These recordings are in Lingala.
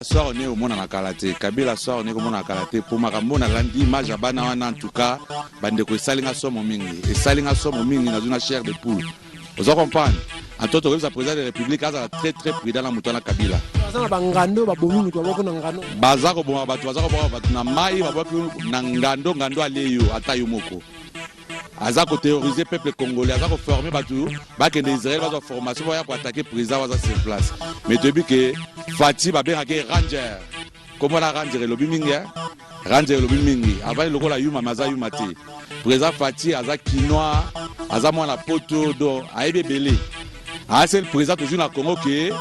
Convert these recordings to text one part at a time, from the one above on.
Sort ne omonana kala te. Kabila sort ne komona kala te po makambo nalandi image ya bana wana, en tout cas bandeko, esali nga somo mingi, esali nga somo mingi, nazwi na chair de poule. Oza comprendre? En tout, tokoyebisa président de République azala très très prudent na moto wana Kabila. Baza na bangando, babomi moto, babwaki na ngando. Baza koboma bato, baza koboma bato na mai, babwaki na ngando, ngando alie yo ata yo moko. Aza koterroriser peuple congolais, aza koformer bato bakende Israel, bazwa formation, baya koattaquer président waza sur place. Mais toyebi ke Fatshi, babengaki Ranger, komona Ranger elobi mingi, Ranger elobi mingi. Avandi lokola yuma, me aza yuma te. Président Fatshi aza Kinois, aza mwana Poto, donc ayebi ebele. Aza le président tozwi na Congo ke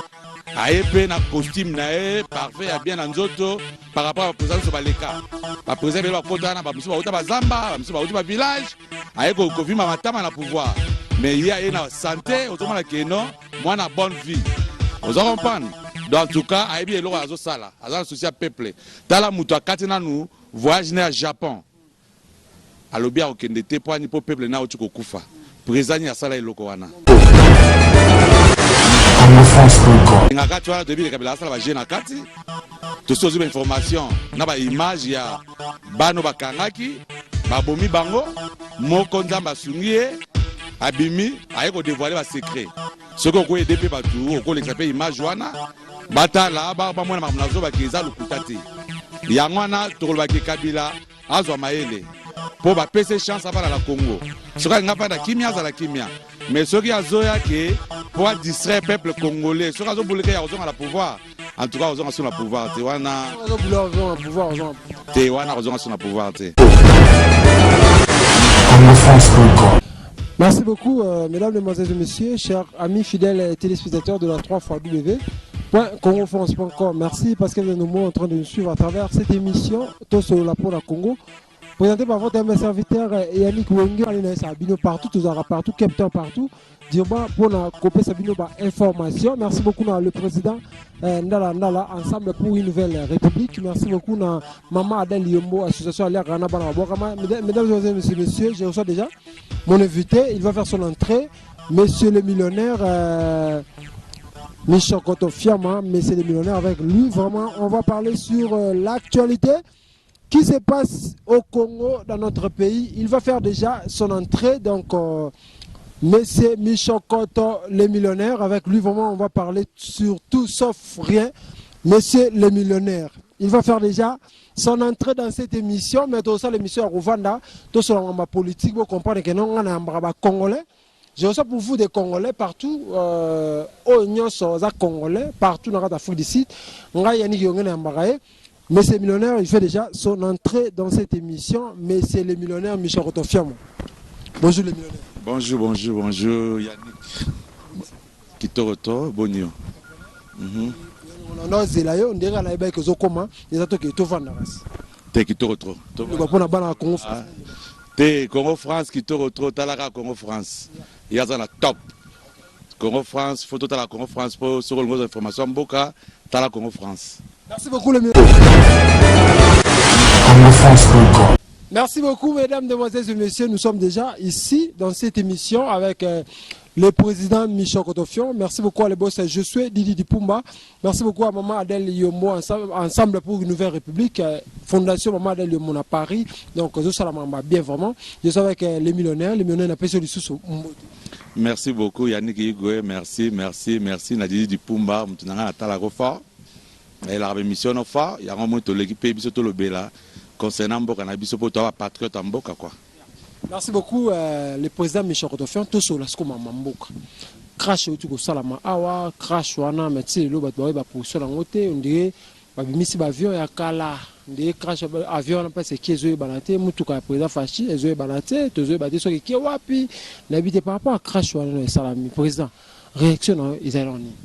aye mpe na costume na ye parfait ya bien na nzoto par rapport à baprésident nyonso baleka. Baprésident ebele bakota wana, bamosusu bauta bazamba, bamosusu bauti bavillage, aye kovimba matama na pouvoir, mais ye aye na santé. Ozomona keno mwana bonne vie, oza comprendre? Donc en tout cas ayebi eloko azosala, aza na souci ya peuple. Tala moto akati nanu voyage ne ya Japon, alobi akokende te mpo ani? Mpo peuple na auti kokufa. Président nini asala eloko wana? Na kati wana toyebi Kabila asala baje na kati. Tosi tozwi bainformation na baimage ya bano bakangaki, babomi bango. Moko, Nzambe asungi ye, abimi, aye kodévoiler basecret. Soki okoaider mpe bato, okolekisa mpe image wana, batala, bamona makambo nazobaki eza lokuta te. Yango wana tokolobaki Kabila azwa mayele mpo bapesa chance avanda na Congo. Soki alinga avanda kimia, azala kimia, mais soki azoya ke mpo adistraire peuple congolais, soki azobulika ya kozonga na pouvoir, en tout cas kozonga so na pouvoir te wana te, wana kozonga so na pouvoir te. Merci beaucoup, mesdames, mesdemoiselles et messieurs, chers amis fidèles téléspectateurs de la 3 fois W. .congofrance.com. Merci parce que vous êtes nombreux en train de nous suivre à travers cette émission Tosolola pour la Congo, présentée par votre humble serviteur Yannick Wenge. Bino partout, tous partout, Cape Town partout. Dirba pour la kopesa bino ba information. Merci beaucoup na le président Ndala Ndala, Ensemble pour une nouvelle république. Merci beaucoup na maman Adèle Yombo, association Alia Rana Bana. Mesdames et messieurs, messieurs, je reçois déjà mon invité, il va faire son entrée. Monsieur le millionnaire Michel Fiama, monsieur le millionnaire, avec lui, vraiment, on va parler sur l'actualité qui se passe au Congo, dans notre pays. Il va faire déjà son entrée, donc monsieur Michokoto, le millionnaire, avec lui, vraiment, on va parler sur tout sauf rien. Monsieur le millionnaire, il va faire déjà son entrée dans cette émission, mais tout ça, l'émission à Rwanda, tout sur la politique, vous comprenez que non, on a un Congolais. Je reçois pour vous des Congolais partout, oyo nyonso aza Congolais, partout dans l'Afrique du Sud. Ngai Yannick Yonge na Mbaraye. Monsieur millionnaire, il fait déjà son entrée dans cette émission. Mais c'est le millionnaire Michel Rotofiamo. Bonjour les millionnaires. Bonjour, bonjour, bonjour Yannick. Kitoko, bonio. Ozela yo ndenge nayebaki ozokoma eza toke tovanda kasi. Te, kitoko trop. Mpona bana ya Congo. Ah, te, Congo France kitoko trop. Talaka Congo France, ye aza na top. Congo France, faut totala Congo France mpo soki olingi ozwa information ya mboka, tala Congo France. Merci beaucoup le Merci beaucoup, mesdames, mesdemoiselles et messieurs. Nous sommes déjà ici dans cette émission avec le président Michel Kotofion. Merci beaucoup à le boss Je suis Didi Dipumba. Merci beaucoup à maman Adèle Yombo, ensemble, ensemble pour une nouvelle république. Fondation Maman Adèle Yombo à Paris. Donc, je suis bien vraiment. Je suis avec les millionnaires. Les millionnaires n'ont pas sous. Merci beaucoup Yannick Igwe, merci, merci, merci na Didi Dipumba, mutu nanga natalako fort. Elaka baémission no fort, yango moi toleki mpe biso tolobela concernant mboka na biso mpo toa bapatriote ya mboka quoi. Merci beaucoup le président Michel Kotofion. Tosola siko mama mboka. Crash euti kosalama awa, crash wana, mais ti lelo bato baoyeba position yango te. On dirait babimisi baavion ya kala nde crash avion wana mpasi eki, ezoyebana te. Mutuka ya président Fatshi ezoyebana te, tozoyeba te soki eke wapi, nayebi te. Par rapport à crash wana no esalami, président, réaction na yo ezali nini?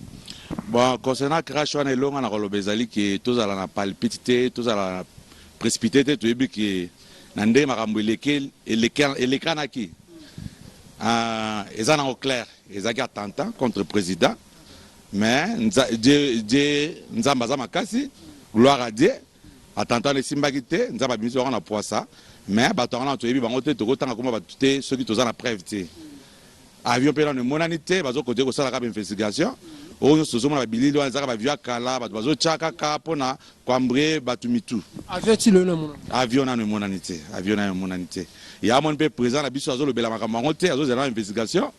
Bon, concernant crash wana, elonga na koloba ezali ke tozala na palpite te, tozala na précipité te. Toyebi ke na ndenge makambo elekanaki, eza nango clair, ezalaki attentat contre président, mais Dieu, Nzambe aza makasi, gloire à Dieu, attentat wana esimbaki te, Nzambe abimisi bango na poisa. Mais bato yango na toyebi bango te, tokotanga komba bato te soki toza na preuve te. Avion mpe nano emonani te, bazokote kosala kaka bainvestigation. Oyo nyonso tozomona babilili wana ezaka baavion ya kala, bato bazotya kaka mpona koembrouiller bato mitu. Avion ti lelo emonani? Avion nano emonani te, avion nano emonani te. Ya moni mpe président na biso azolobela makambo yango te, azozela na investigation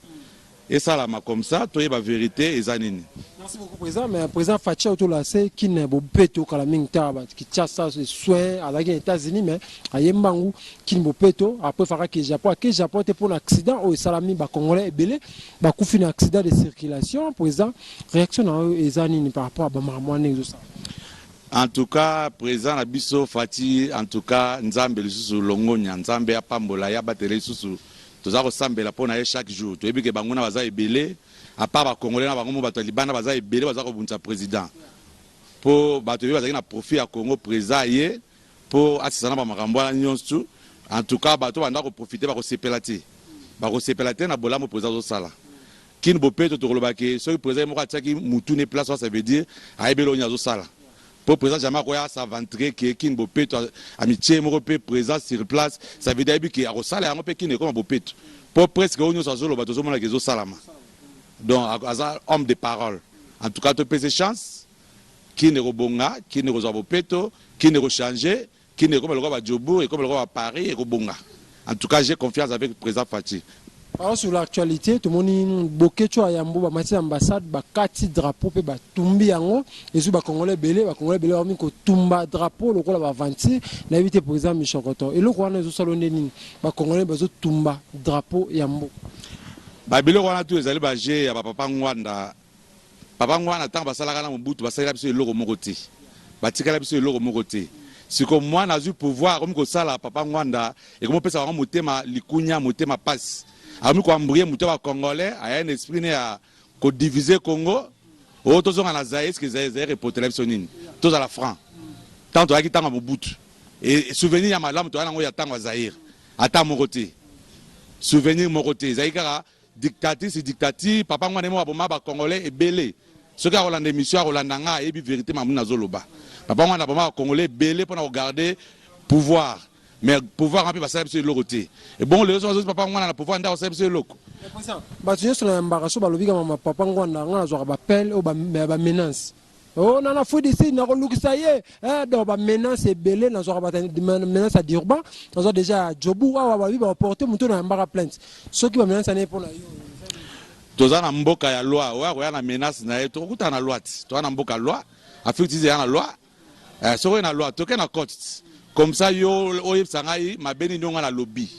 esalama, comme ça toyeba vérité eza nini. Merci beaucoup, président. Mais président Fatshi otola se Kin bopeto kala mingi ta ba Kinshasa soin azalaki na États-Unis, mais aye mbangu Kin bopeto. Après faka ke Japon, ake Japon te mpona accident oyo esalami, bacongolais ebele bakufi na accident de circulation. Président, réaction na oyo eza nini par rapport à bamakambo wana ndenge ezosala? En tout cas, président na biso Fatshi, en tout cas Nzambe lisusu longonya, Nzambe apambola ye, abatela lisusu. Toza kosambela mpo na ye chaque jour. Toyebi ke bango na baza ebele, à part bacongolais na bango mo, bato ya libanda baza ebele, baza kobundisa président mpo bato ebele bazalaki na profit ya Congo. Président ye mpo asisa na bamakambo wana nyonso. En tout cas, bato banda koprofiter bakosepela te, bakosepela te na bolamu président azosala. Kin bopeto, tokoloba ke soki président moko atiaki mutu ne place wana, ça veut dire ayebeli oyo azosala, mpo président jamais akoya s'aventurer ke Kin bopeto, amitie moko mpe président sur place, ça veut dire ayebi ke akosala yango mpe Kin ekoma bopeto, mpo presque oyo nyonso azoloba tozomonaka ezosalama. Donc aza homme de parole. En tout cas, topesa chance, Kin ekobonga, Kin ekozwa bopeto, Kin ekochanger, Kin ekoma lokola baJoburg, ekoma lokola baParis, ekobonga. En tout cas, j'ai confiance avec président Fatshi. Alors, sur l'actualité, tomoni Boketshu Ayambo bamati ambassade, bakati drapeau mpe batumbi yango. Ezwi bacongolais ebele, bacongolais ebele bakomi kotumba drapeau lokola baventure. Nayebi te, président Michokoto, eloko wana ezosala nde nini, bacongolais bazotumba drapeau ya mboka? Babiloko wana tu ezali bajeu ya bapapa Ngbanda. Papa Ngbanda, ntango basalaka na Mobutu, basalela biso eloko moko te, batikala biso eloko moko te. Siko mwana azwi pouvoir, akomi kosala papa Ngbanda, ekomi opesa bango motema likunya, motema pasi, akomi koembrouiller moto ya bacongolais. Aya na esprit ne ya kodiviser Congo. Oyo tozonga na Zaire, eske Zaire epotela biso nini? Tozala franc, ntango toyaki ntango ya Mobutu, e souvenir ya malamu toya nango ya ntango ya Zaire ata moko te, souvenir moko te. Ezali kaka dictature si dictature. Papa Ngbanda moko aboma bacongolais ebele. Soki akolanda émission, akolanda nga, ayebi vérité mamu nazoloba. Papa Ngbanda aboma bacongolais ebele mpona kogarder pouvoir, mais pouvoir mpe basala biso eloko te. Ebongo lelo so bazozi papa Ngbanda na pouvoir, nde akosala biso eloko? Bato nyonso na yambaka so balobi kama papa Ngbanda, nga nazwaka baappel oyo bamenace o nana fudisi nakolukisa ye. Donc bamenace ebele nazwaka, bamenace ya Durban, nazwa déjà ya Joburg awa, balobi baporte moto na yambaka plainte. Soki bamenace ane mpo na yo? Toza na mboka ya loi. Oyo akoya na menace na ye, tokokutana na loi ti. Toza na mboka loi, Afrique ti eya na loi. Soki oye na loi, toke na cote ti. Comme ça yo oyebisa ngai mabe nini oyo ngai nalobi,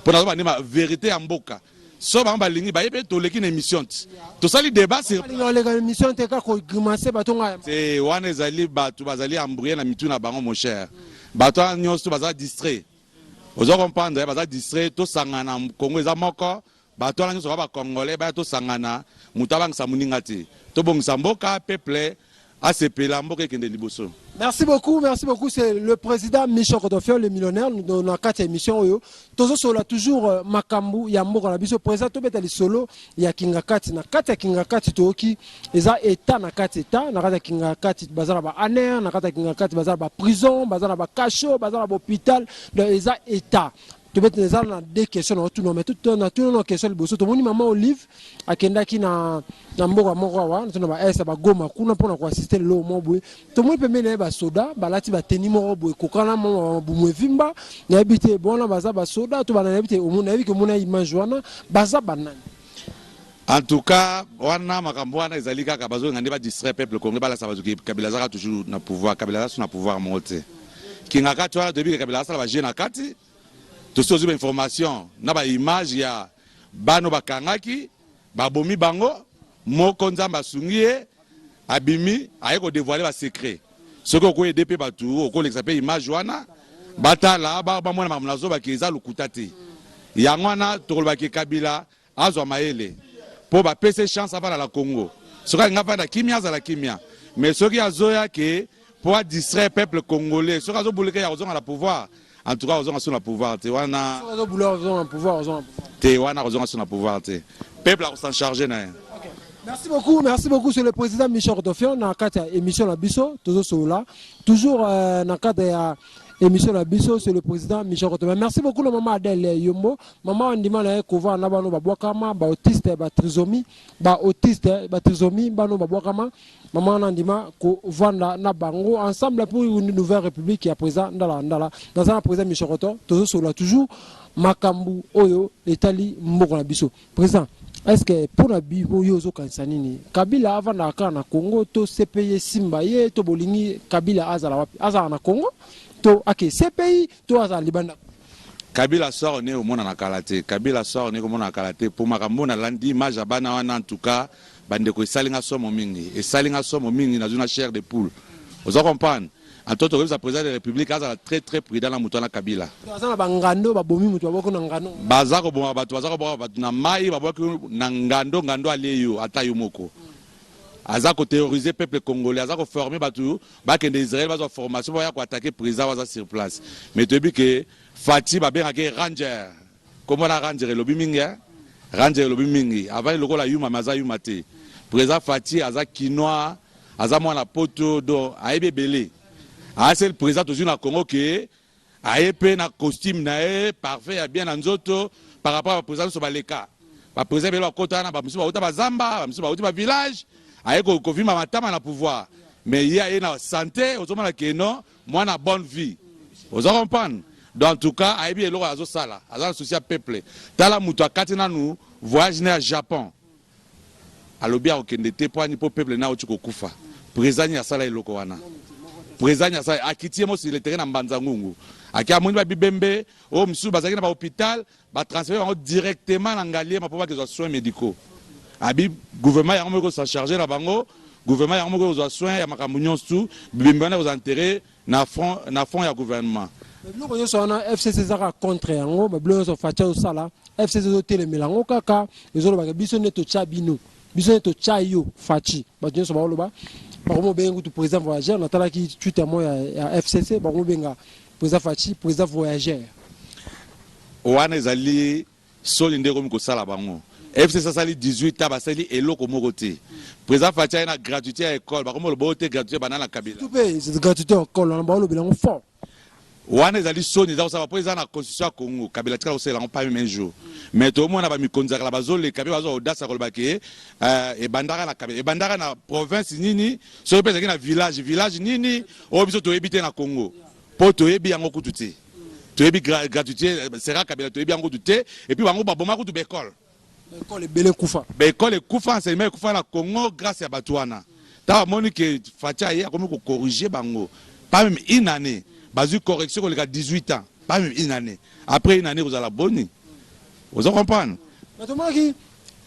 mpo nazoba nde vérité ya mboka. So bango balingi bayebi, toleki na émission ti tosali débat sur Oleka émission te, kaka kogrimacer bato ngai. Te, wana ezali bato bazali embrouillé na mitu na bango, mon cher. Bato wana nyonso baza distrait, oza comprendre, baza distrait. Tosangana, Congo eza moko. Bato wana nyonso ba bacongolais baya, tosangana, moto abangisa moninga te, tobongisa mboka, peuple asepela, mboka ekende liboso. Merci beaucoup, merci beaucoup. C'est le président Michel Kotofio, le millionnaire. Dans la quatre émission oyo tozosola toujours makambu ya mboka na biso. Président, tobeta lisolo ya Kingakati. Na kati ya Kingakati, toyoki eza état na kati état. Na kati ya Kingakati baza na ba ANR, na kati ya Kingakati baza na ba prison, baza na ba cachot, baza na ba hôpital. Donc eza état. Tobeti eza na deux questions na otuna, mais na tuna na question liboso. Tomoni mama Olive akendaki na mboka moko awa tona ba est, bagoma kuna, mpona koassister lelo moko boye. Tomoni pembeni na ye basoda balati bateni moko boye kokana mwa mabumu evimba. Nayebi te bona baza basoda to bana, nayebi te. Nayebi ke omona image wana, baza banani? En tout cas, wana makambo wana ezali kaka bazolinga nde badistraire peuple congolais, balasa bato Kabila azaka toujours na pouvoir. Kabila aza so na pouvoir moko te. Kingakati wana, toyebi ke Kabila asala bajeu na kati. Tosi tozwi bainformation na baimage ya bano bakangaki, babomi bango. Moko, Nzambe asungi ye, abimi, aye kodévoiler basecret. Soki okoaider mpe bato, okolekisa mpe image wana, batala, bamona makambo nazobaki eza lokuta te. Yango wana tokolobaki Kabila azwa mayele, mpo bapesa chance avanda na Congo. Soki alingi avanda kimia, azala kimia. Mais soki azoya ke mpo adistraire peuple congolais, soki azobulika ya kozonga na pouvoir, en tout cas kozonga so na pouvoir te wana. Te, wana kozonga so na pouvoir te, peuple akosan charge na ye. Merci beaucoup, merci beaucoup. C'est le président Michel Rotofion na kati ya émission na biso, toujours là, toujours na cadre ya Émission na biso, c'est le président Michel Kotoma. Merci beaucoup na mama Adèle Yombo. Mama andima na ye kovanda na bano babwakama, ba autiste, ba trisomie, ba autiste, ba trisomie, bano babwakama. Mama wana andima kovanda na bango ensemble pour une nouvelle république ya président Ndala Ndala. Naza na président Michel Koto, tozosolola toujours makambo oyo etali mboka na biso. Président, est-ce que mpona oyo ozokanisa nini? Kabila avandaka kaka na Congo to CPI esimba ye to bolingi Kabila azala wapi? Azala na Congo to ake CPI to azala libanda? Kabila sort ne omonana kala te. Kabila sort ne komona kala te mpo makambo nalandi, image ya bana wana, en tout cas bandeko, esalinga somo mingi, esalinga somo mingi. Nazwi na chair de poule, oza comprendre? Anto tokoyebisa président de la République azala très très prudent na moto wana Kabila. Aza na bangando, babomi moto, babwaki na ngando. Baza koboma bato, baza kobwaka bato na mai, babwaki na ngando, ngando alie yo ata yo moko. Aza koterroriser peuple congolais, aza koformer bato bakende Israel bazwa formation, baya koattaquer président baza sur place. Mais toyebi ke Fatshi, babengaki ranger. Komona ranger elobi mingi, ranger elobi mingi. Avandi lokola yuma, me aza yuma te. Président Fatshi aza Kinois, aza mwana Poto, donc ayebi ebele. Aseli président tozwi na Congo ke aye mpe na costume na ye parfait ya bien na nzoto par rapport à baprésident nyonso baleka. Baprésident ebele bakota wana, bamosusu bauta bazamba, bamosusu bauti bavillage, aye kovimba matama na pouvoir, mais ye aye na santé. Ozomona ke non, mwana bonne vie, oza comprendre? Donc en tout cas ayebi eloko azosala, aza na souci ya peuple. Tala moto akati nanu voyage na ya Japon, alobi akokende te mpo ani? Mpo peuple na auti kokufa. Président nini asala eloko wana? Président nini asala? Akiti ye mosi le terrain na Mbanza Ngungu, aki amoni babibembe oyo mosusu bazalaki na bahôpital, batransférer bango directement na Ngaliema mpo bakezwa soins médicaux. Abi gouvernement yango moko kozwa charge na bango, gouvernement yango moko kozwa soin ya makambo nyonso tu, bibembe wana kozwa enterré na fond ya gouvernement. Biloko nyonso wana, FCC ezaka contre yango. Babiloko nyonso Fatshi azosala, FCC ezotelemela yango kaka, ezolobaka biso nde totya bino, biso nde totya yo Fatshi. Bato nyonso baoloba, bakomobenga kutu président voyageur. Natalaki Twitter mo ya FCC, bakomobenga président Fatshi président voyageur. Wana ezali soni nde ekomi kosala bango. FCC asali 18 ans, basali eloko moko te. Président Fatshi aye na gratuité ya école, bakomi oloba oyo te, gratuité bana na Kabila. Tout mpe gratuité ya école wana, baolobela yango fort. Wana ezali soni, eza kosala mpo eza na constitution ya Congo. Kabila tikala kosala yango pas même un jour, mais tomona bamikonzi ya kala bazoleka mpe bazwa audace ya koloba ke ebandaka na Kabila. Ebandaka na province nini? Soki mpe ezalaki na village nini oyo biso toyebi te na Congo? Mpo toyebi yango kutu te. Toyebi gratuité sera Kabila, toyebi yango kutu te. Et puis bango baboma kutu baekole. Baekole ebele ekufa. Baekole ekufa, enseignement ekufa na Congo grâce ya bato wana. Ntango bamoni ke Fatshi aye, akomi kocorriger bango, pas même une année bazwi correction koleka 18 ans. Pas même une année, après une année kozala boni, oza comprendre? Tomonaki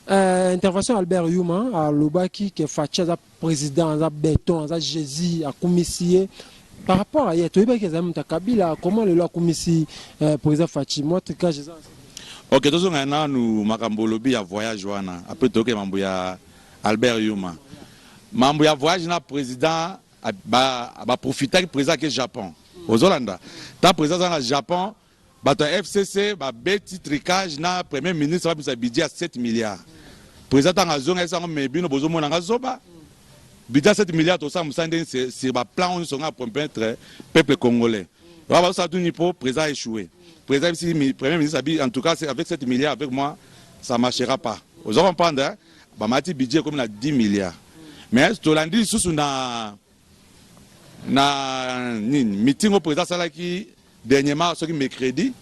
intervention Albert Yuma, alobaki ke Fatshi aza président, aza béton, aza Jésus, akumisi ye. Par rapport à ye, toyebaki ezali moto ya Kabila, comment lelo akumisi président Fatshi? Moi tricage eza. Ok, tozonga nanu makambo olobi ya voyage wana, après toyoke mambo ya Albert Yuma. Mambo ya voyage na président, baprofitaki président ake Japon. Ozolanda ta président aza na Japon, bato ya FCC babeti tricage na premier ministre, babimisa budget ya 7 milliards. Président ntango azonga esango, me bino bozomonanga zoba, budget ya 7 milliards, tosala mosala ndenge sur baplan oyo nyonso nga promettre peuple congolais. Wana bazosala tuni mpo président a échoué. Président bisi premier ministre abi: en tout cas avec 7 milliards, avec moi ça marchera pas. Oza comprendre, hein? Bamati budget ekomi na 10 milliards. Mais tolandi lisusu na nini, meeting oyo président asalaki dernièrement, soki mercredi,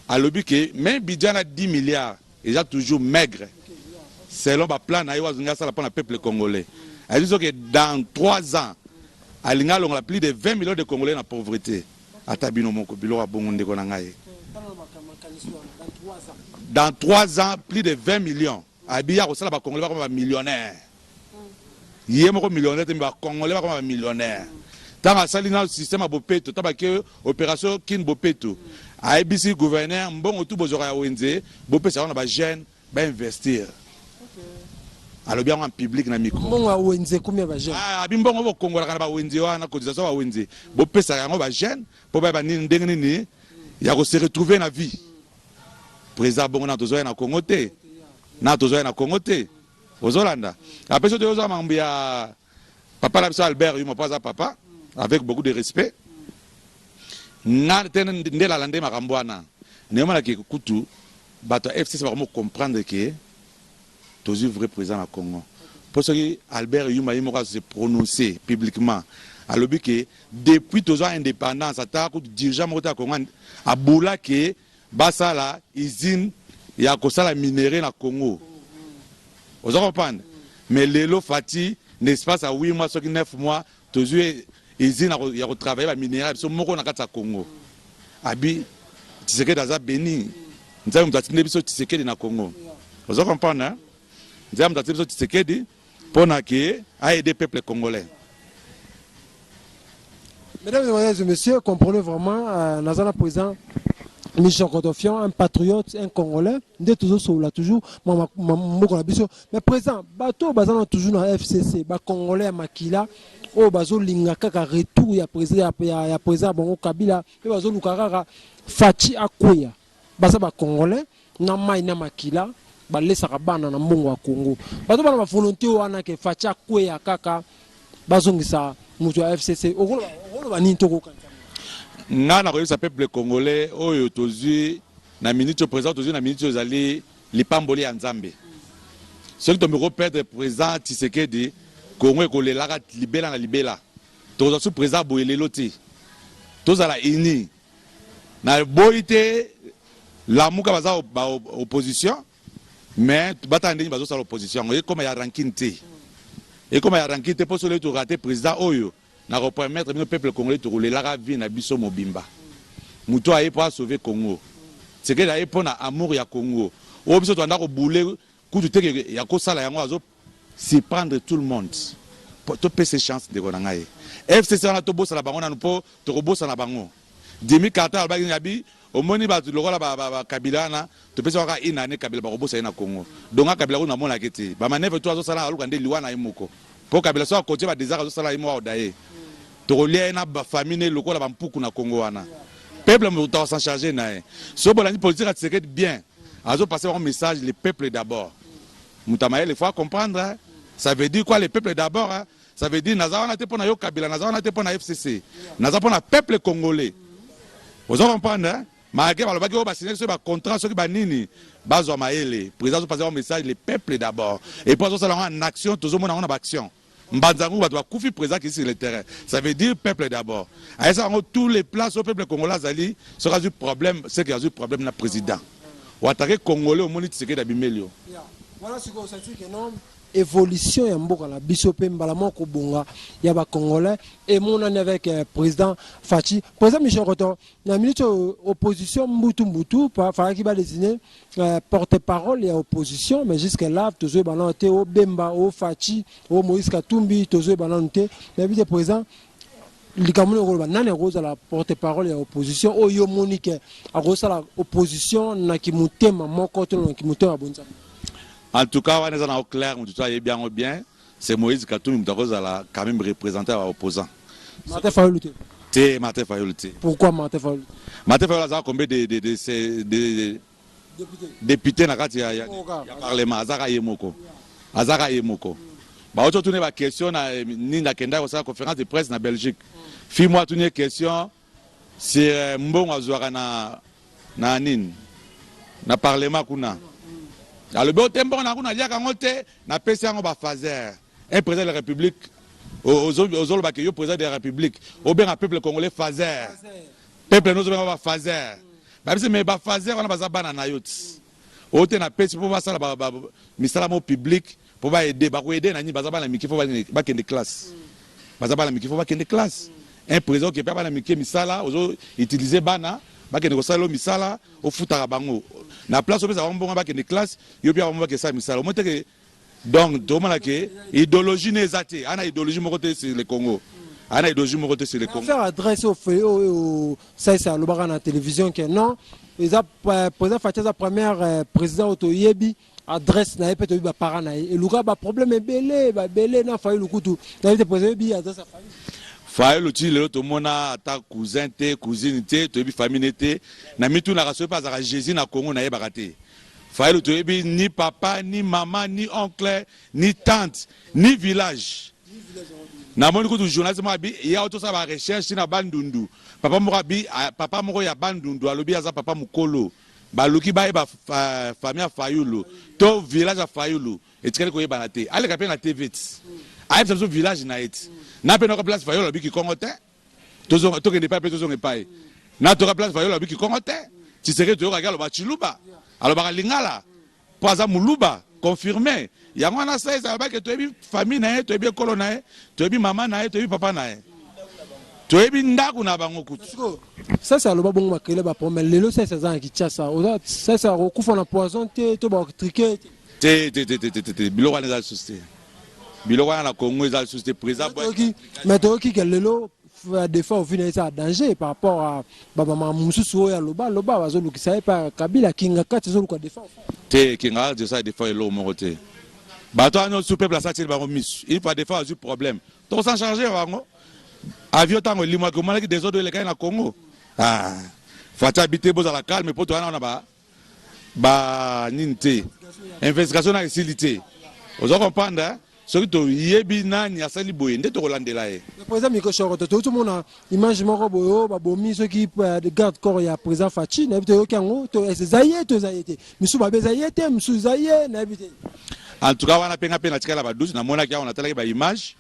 alobi ke même budget na 10 milliards eza toujours maigre selon baplan na ye oyo alingi asala mpo na peuple congolais. Ayebi soki dans 3 ans alingi alongola plus de 20 millions de Congolais na pauvreté. Ata bino moko, biloko ya bongo, ndeko na ngai, dans 3 ans plus de 20 millions, abi ya kosala bacongolais bakoma bamillionnaire. Ye moko millionnaire te, me bacongolais bakoma bamillionnaire. Ntango asali na système ya bopeto, ta bake opération Kin Bopeto, ayebisi gouverneur: mbongo tu bozwaka ya wenze, bopesa yango na bajeune bainvestir. Alobi yango en public na micro. Mbongo ya wenze ekomi ya bajeune? Ah, abi mbongo bokongolaka na bawenze wana, cotisation bawenze, bopesaka yango bajeune mpo bayeba nini, ndenge nini ya kose retrouver na vie. Président bongo na tozoya na Congo te, na tozoya na Congo te. Ozolanda apres so toyozwa makambo ya papa na biso Albert Yuma, mpo aza papa, avec beaucoup de respect. Nga te nde nalanda makambo wana, nayomonaki kutu bato ya FCC bakomi comprendre ke tozwi vrai président na Congo. Mpo soki Albert Yuma ye moko ase prononcer publiquement, alobi ke depuis tozwa indépendance, ata kutu dirigeant moko te ya Congo abula ke basala usine ya kosala minerai na Congo. Oza comprendre? Mais lelo Fatshi, n'est-ce ya 8 mois, soki 9 mois, tozwi usine ya kotravailler baminerai ya biso moko na kati ya Congo. Abi Tshisekedi aza béni, Nzambe moto atindi biso Tshisekedi na Congo. Oza comprendre, hein? Nzambe moto atindi biso Tshisekedi mpona ke aide peuple congolais. Mesdames, Mesdemoiselles et messieurs, comprenez vraiment, Nazana président Michel Kotofian, un patriote, un Congolais, nde toujours là toujours, moko na biso. Mais président, bato bazana toujours na FCC, ba Congolais ya makila, oyo bazolinga kaka retour ya président ya président bango Kabila, pe bazoluka kaka Fatshi akweya. Baza ba Congolais na mai na makila, balesaka bana na mbongo ya Congo. Bato bana ba volonté wana ke Fatshi akweya kaka, bazongisa moto ya FCC. Okoloba nini to kokanisa? Nga na koyebisa peuple congolais oyo tozwi na minute oyo, président tozwi na minute oyo ezali lipamboli ya Nzambe. Soki tomeki koperdre président Tshisekedi, Congo ekolelaka libela na libela. Tokozwa su président boye lelo te. Tozala uni na boyi te. Lamuka baza ba opposition, mais batala ndenge bazosala opposition yango, ekoma ya rancune te, ekoma ya rancune te. Mpo soki torater président oyo, na kopermettre bino peuple congolais, tokolelaka vie na biso mobimba. Moto aye mpo asauve Congo, Tshisekedi aye mpo na amour ya Congo oyo biso toanda kobule kutu te ya kosala yango. Azo surprendre tout le monde. Topesa chance ndeko na ngai. FCC wana, tobosana bango nanu, mpo tokobosana bango. Jimmy Carter alobaki abi omoni bato lokola bakabila wana, topesi kaka une année, Kabila bakobosa ye na Congo. Donc Kabila kuna namonaki te bamanœuvre to azosala, aluka nde liwa na ye moko, mpo Kabila so akotie badésert azosala ye moko, aoda ye, tokolia ye na bafamille ne lokola bampuku na Congo wana. Peuple moto akos'en charge na ye. So bolandi politique ya Tshisekedi bien, azopase bango message: le peuple d'abord. Moto amayele faut comprendre ça veut dire quoi, le peuple d'abord, hein? Ça veut dire naza wana te mpo na yo Kabila, naza wana te mpo na FCC, naza mpo na peuple congolais. Oza comprendre, hein? Malgré balobaki oyo basignaki soki bacontrat, soki banini, bazwa mayele. Président azopase bango message: le peuple d'abord. Et puis azosala yango en action, tozomona yango na baaction. Mbanzango bato bakufi, président qui sur le terrain. Ça veut dire peuple d'abord. Ayesa yango tous les places au peuple congolais azali. Soki azwi problème, c'est que azwi problème na président oattaquer Congolais, omoni Tshisekedi abimeli yo. Voilà sikoyo osati ke non, évolution ya mboka na biso mpe mbala moko kobonga ya bacongolais emonani avec président Fatshi. Président Michel Roto, na minute oyo, opposition mbutu mbutu, falaki badésigner porte parole ya opposition, mais jusque là tozoyeba nano te o Bemba, o Fatshi, o Moïse Katumbi, tozoyeba nano te. Nayebi te, président, likambo nini okoloba? Nani akozala porte parole ya opposition oyo omoni ke akozala opposition na kimotema moko to na kimotema bonzambe? En tout cas, wana eza na clair, moto to ayebi yango bien, c'est Moïse Katumbi moto akozala quand même représentant ya baopposant. Martin Fayulu te? Te, Martin Fayulu te. Pourquoi Martin Fayulu? Martin Fayulu azaka combien de député na kati ya parlement? Azaka ye moko, azaka ye moko. Bauti otuni baquestion na nini, akendaki kosala conférence de presse na Belgique, fi mo atuni ye question sur mbongo azwaka na nini na parlement kuna. Alobi o te, mbongo na kuna aliaka yango te, napesi yango bafaser. Un président de la République, ozolobaka yo président de la République, obenga peuple congolais faser, peuple nozobenga bafaser. Babisi me bafaser wana baza bana na yo ti oyo te, napesi mpo basala misala mo public mpo baaider. Bakoaider na nini? Baza bana mike, fo bakende classe. Baza bana mike, fo bakende classe. Un président okepe bana mike misala, ozo utiliser bana bakende kosala yo misala, ofutaka bango na place opesa bango mbongo bakende classe. Yo mpe bango bakesala misala omo teke. Donc tomona ke idéologie ne eza te, ana idéologie moko te sur le Congo, ana idéologie moko te sur le Congo. Faire adresse oyo Saisa alobaka na télévision ke non, eza président Fatshi aza première président oyo toyebi adresse na ye mpe toyebi baparent na ye. Eluka baproblème ebele babele na Fayulu kutu nayebi te. Président, oyebi adresse ya Fayulu? Fayulu ti lelo tomona ata cousin te, cousine te, toyebi famille ne te. Na mitunaka soki mpe azalaka Jésus na Congo, nayebaka te. Fayulu toyebi ni papa, ni mama, ni oncle, ni tante, ni village. Namoni kutu journaliste moko abi ya tosala ba recherche na Bandundu. Papa moko abi, papa moko ya Bandundu alobi aza papa mukolo. Baluki bayeba famille ya Fayulu to village ya Fayulu etikali koyebana te. Aleka pe na TV ti. Ayebisa biso village na ye ti. Na pe nayoka place Fayulu alobi kikongo te. Tozonga tokende epai pe tozonga epai. Na toka place Fayulu alobi kikongo te. Tshisekedi toyokaki aloba tshiluba. Alobaka lingala. Po aza muluba confirme. Yango wana saïs alobaki ke toyebi famille na ye, toyebi ekolo na ye, toyebi mama na ye, toyebi papa na ye. Toyebi ndaku na bango kutu. Sikoyo Saïs aloba bongo ba crele ba problème lelo Saïs aza na Kinshasa oza Saïs akokufa na poison te to ba trique ye te. Te te te te te te biloko wana eza lisusu te. Biloko wana na Congo eza lisusu te président Mais toyoki ke lelo Defao vie na ye eza danger par rapport à ba makambo mosusu oyo aloba aloba bazolukisa ye pa Kabila Kingakati ezoluka Defao. Te Kingakati esala Defao eloko moko te. Bato wana nyonso peuple asatieli bango misu. Une fois Defao azwi problème, toko s'en charger bango. Avion ntango elimwaki omonaki desordre elekaki na Congo. Ah, Fatshi abi te bozala calme po toza na ba ba nini te investigation na esili te ozo comprendre hein? Soki toyebi nani asali boye nde tokolandela ye. Président Miko Shoroto, toyoti omona image moko boye oyo babomi soki garde corps ya président Fatshi, nayebi te oyoki yango to eza ye to eza ye te, misusu babe eza ye te, misusu eza ye, nayebi te. En tout cas wana pe nga pe natikala ba doute, namonaki yango natalaki ba image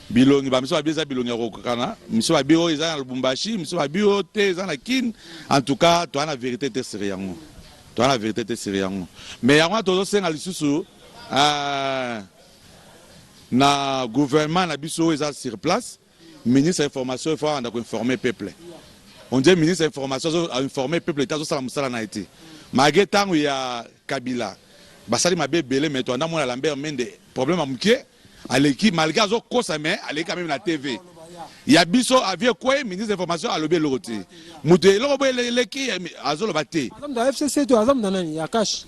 Bilongi ba misusu babi eza bilongi ya kokokana, misusu babi oyo eza na Lubumbashi, misusu babi oyo te eza na Kin. En tout cas toza na verite te sur yango, toza na verite te sur yango. Mais yango wana tozosenga lisusu euh, na gouvernement na biso oyo eza sur place, ministre ya information il faut abanda ko informer peuple. On dirait ministre ya information azo informer peuple te, azosala mosala na ye te. Malgre tango ya Kabila basali mabe ebele, mais toanda mona Lambert Mende problème ya mokie Aleki malgre azo kosa mais aleki quand meme na TV. Ya biso avis ekweyi ministre d'information alobi eloko te. Mutu eloko boye eleki azo loba te. Aza mutu ya FCC to aza mutu ya nani ya cash?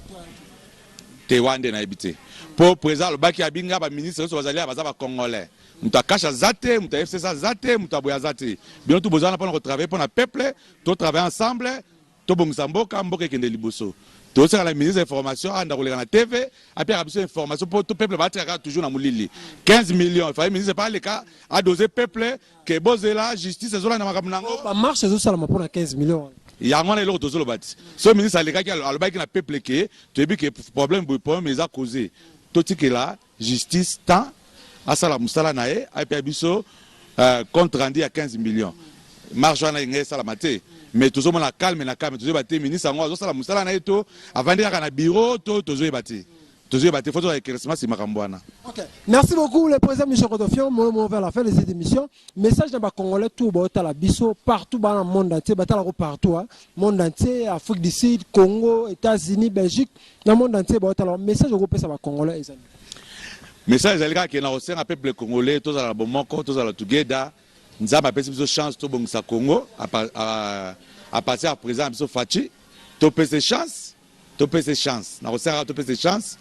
Te wana nde nayebi te. Po president alobaki abi nga ba ministre nionso bazali awa baza ba congolais. Mutu ya cash aza te, mutu ya FCC aza te, mutu ya boye aza te. Bino tout boza wana pona ko travailler pona peuple, to travailler ensemble. Tobongisa mboka, mboka ekende liboso. Tosenga na ministre ya information anda koleka na TV apiaka biso information po to peuple batika kaka toujours na molili. 15 millions, il fallait ministre pa aleka a doser peuple que bozela justice ezolanda makambo na yango. Ba marche ezosalama pona 15 millions wana. Yango wana eloko tozoloba ti. Soki ministre alekaki alobaki na peuple que toyebi que problème boye problème eza cause. Totikela justice temps asala musala na ye apia biso compte rendu ya 15 millions. Marche wana elingaki esalama te mais tozomona calme na calme, tozoyeba te ministre yango azosala musala na ye to avandi kaka na bureau to tozoyeba te. Tozoyeba te, faut tozwa eclaircissement sur makambo wana. Ok, merci beaucoup le président Michel Kotofion, molo molo vers la fin de cette émission. Message na ba congolais tout baotala biso partout ba na monde entier, batala ko partout hein. Monde entier, Afrique du Sud, Congo, États-Unis, Belgique, na monde entier baotala message okopesa ba congolais ezali. Message ezali kaka ke na kosenga peuple congolais tozala na bomoko, tozala together. Nzambe apesi biso chance tobongisa Congo à partir ya président na biso Fatshi, topesa chance, topesa chance. Na kosenga kaka topesa chance,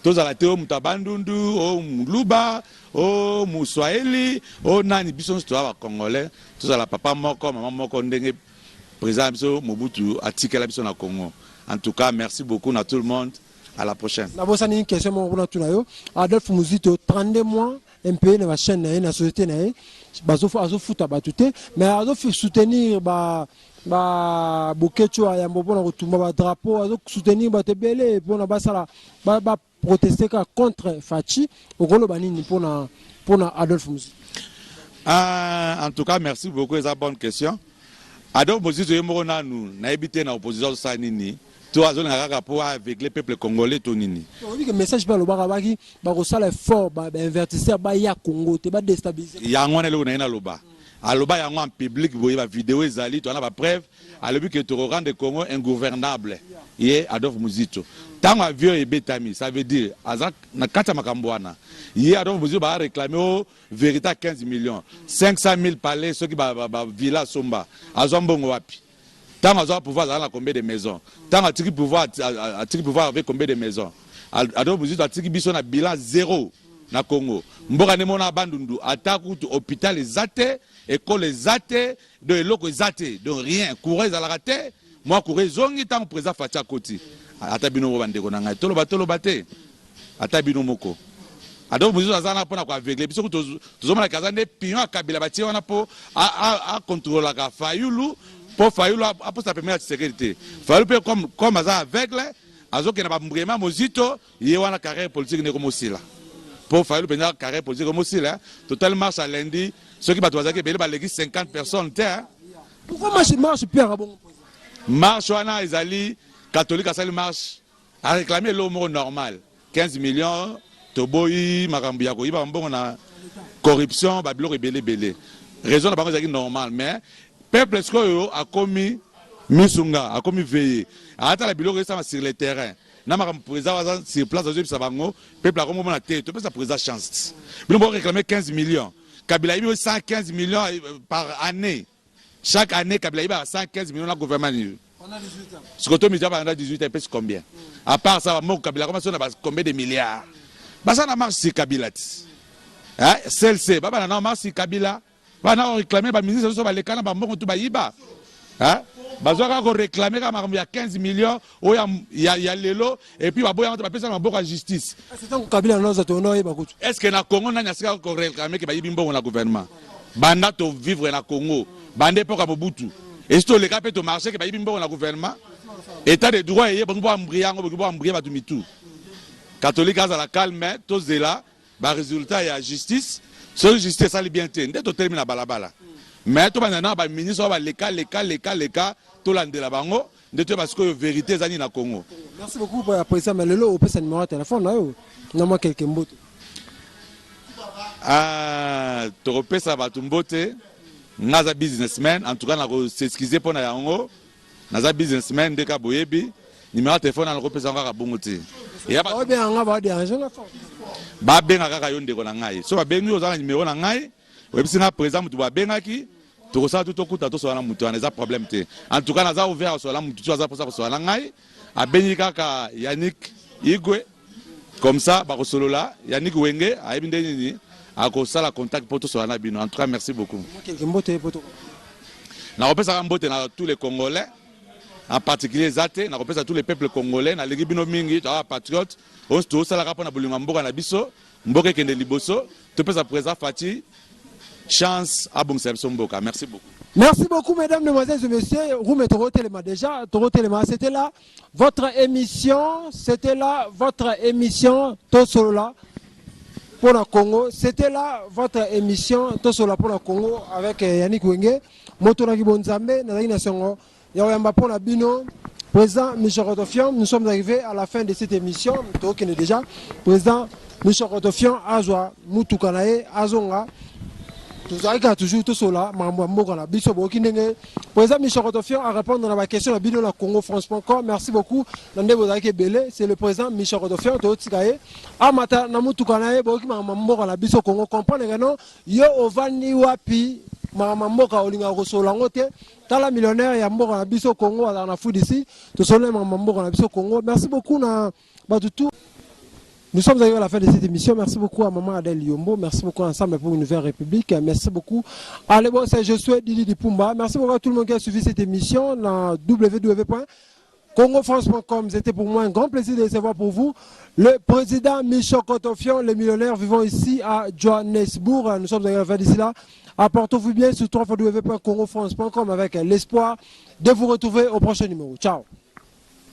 tozala te o moto ya Bandundu, o Muluba, o Muswahili, o nani, biso nyonso toza ba congolais, tozala papa moko, mama moko ndenge président na biso Mobutu atikela biso na Congo. En tout cas, merci beaucoup na tout le monde. À la prochaine. Nabosani une question moko kuna tuna yo. Adolphe Muzito 32 mois impayé na ba chaîne na ye na société na ye bazo azofuta bato te mais azo soutenir ba ba Boketshu ya yambo mpona kotumba ba drapeau, azo soutenir bato ebele mpona basala ba, ba protester kaka contre Fatshi. Okoloba nini mpona mpona Adolphe Muzito? Ah, en tout cas merci beaucoup, eza bonne question. Adolphe Muzito ye moko nanu nayebi te na opposition azosala nini to azolinga kaka po a aveugler peuple congolais to nini. Oyebi ke message pe alobaka baki bakosala effort ba investisseurs baya Congo te ba destabiliser. Yango wana eloko naye naloba. Aloba yango en public boye ba video ezali toza na ba preuve alobi ke toko rendre Congo ingouvernable ye Adolphe Muzito tango avion ebetami ça veut dire aza na kati ya makambo wana ye Adolphe Muzito ba reclamer oh verite ya 15 millions 500.000 palais soki ba, ba, ba villa asomba azwa mbongo wapi tango azwaka pouvoir azalaka na combien de maisons tango atiki pouvoir atiki pouvoir avec combien de maisons Adolphe Muzito atiki biso na bilan zero na Congo mboka nde mona Bandundu ata kutu hôpital eza te école eza te donc eloko eza te donc rien courant ezalaka te mwa courant ezongi ntango président Fatshi akoti ata bino moko bandeko na ngai toloba toloba te ata bino moko. Adolphe Muzito aza wana mpona koaveugle biso, kutu tozomonaka aza nde pion ya Kabila, batie wana mpo akontrolaka Fayulu, mpo Fayulu aposa pembeni ya Tshisekedi te. Fayulu mpe comme aza aveugle, azokende bambrema Mozito ye wana, carrière politique nde komosila, mpo Fayulu mpenza carrière politique komosila. Total marche ya lundi, soki bato bazalaki ebele, baleki 50 personnes te. Pourquoi marche, marche Pierre bongo? Marche wana ezali catholique, asali marche, aréclame eloko moko normal, 15 millions. Toboyi makambo ya koyiba mbongo na corruption, babiloko ebele ebele. Raison na bango ezalaki normal, mais peuple sikoyo akomi misunga, akomi veille, atala biloko esama sur le terrain na makambo président aza sur place azoyebisa bango. Peuple akomi komona te, topesa président chance. Bino boréclame 15 millions, Kabila ayibi 115 millions par année. Chaque année Kabila ayibaka 115 millions na gouvernement nini? Sikoyo to misa banda 18 ans, epesi combien? À part ça, bamoko Kabila koma so na combien de milliards? Baza na marche si Kabila ti CLC, babana na marche si Kabila, bana koréclame baministre nyonso baleka na bambongo tu bayiba. Bazwa kaka koréclame kaka makambo ya 15 millions oyo ya lelo, et puis baboyanga te, bapesa na maboko ya justice. Kabila noza tonoyeba kutu. Est ce que na Congo nani asika koréclame ke bayibi mbongo na gouvernement? Banda tovivre na Congo, banda epoka Mobutu, esi toleka mpe tomarche ke bayibi mbongo na gouvernement? État de droit eye, bongi boambrie yango, boki boambrie bato mitu. Catholique azala calme, tozela barésultat ya justice. Soki justice esali bien te, nde totelemi na balabala. Mais tobanda na baministre oyo baleka leka leka leka, tolandela bango nde toyeba sikoyo vérité eza nini na Congo. Merci beaucoup pour président. Mais lelo opesa numéro ya téléphone na yo na mwa quelque mbote. Ah, tokopesa bato mbote. Nga aza businessman, en tout cas nakos'excuse mpo na yango. Naza businessman nde ka boyebi. Numéro ya téléphone nakopesa yango kaka bongo te. Obenganga, baodérange nga fort. Babenga kaka yo, ndeko na ngai. So babengi, oza na numéro na ngai, oyebisi nga président motu babengaki, tokosala tu tokuta, tosola na motu wana, eza problème te. En tout cas naza ouvert kosola na motu tu aza mposa kosola na ngai. Abengi kaka Yannick Igwe, comme ça bakosolola. Yannick Wenge ayebi nde nini akosala contact mpo tosola na bino. En tout cas, merci beaucoup. Quelque mbote po to. Nakopesaka mbote na tous les Congolais, en particulier eza te, nakopesa tous les peuples congolais. Nalingi bino mingi, toza patriote oyo tosalaka mpona bolingo ya mboka na biso. Mboka ekende liboso, topesa président Fatshi chance abongisa biso mboka. Merci beaucoup. Merci beaucoup, mesdames, mesdemoiselles et messieurs. Roume Torotelema déjà. Torotelema, c'était là votre émission. C'était là votre émission Tosolola pour le Congo. C'était là votre émission Tosolola pour le Congo avec Yannick Wenge. Motonaki Bonzambe, Nazali Nassongo. Yaoyamba pour la Bino. Président Michel Rotofian, nous sommes arrivés à la fin de cette émission. Tokende déjà. Président Michel Rotofian, Azwa, Mutuka na ye, Azonga. Tozalaki kaka toujours tosola makambo ya mboka na biso. Boyoki ndenge président Michel Rotofian a répondre na baquestion na bino na congofrance.com. Merci beaucoup na nde bozalaki ebele. C'est le président Michel Rotofian. Toyotika ye amata na mutuka na ye. Boyoki makambo ya mboka na biso Congo. Comprendre ke non, yo ovandi wapi, makambo ya mboka olingaka kosolola yango te. Tala millionnaire ya mboka na biso Congo azalaka na Fudisi, tosolola makambo ya mboka na biso Congo. Merci beaucoup na bato tout. Nous sommes arrivés à la fin de cette émission. Merci beaucoup à maman Adèle Yombo. Merci beaucoup Ensemble pour une nouvelle République. Merci beaucoup à bon, c'est Josué Dili Dipumba. Merci beaucoup à tout le monde qui a suivi cette émission dans www.congofrance.com. C'était pour moi un grand plaisir de recevoir pour vous le président Michel Kotofion, les millionnaires vivant ici à Johannesburg. Nous sommes arrivés à la fin d'ici là. Apportez-vous bien sur www.congofrance.com avec l'espoir de vous retrouver au prochain numéro. Ciao.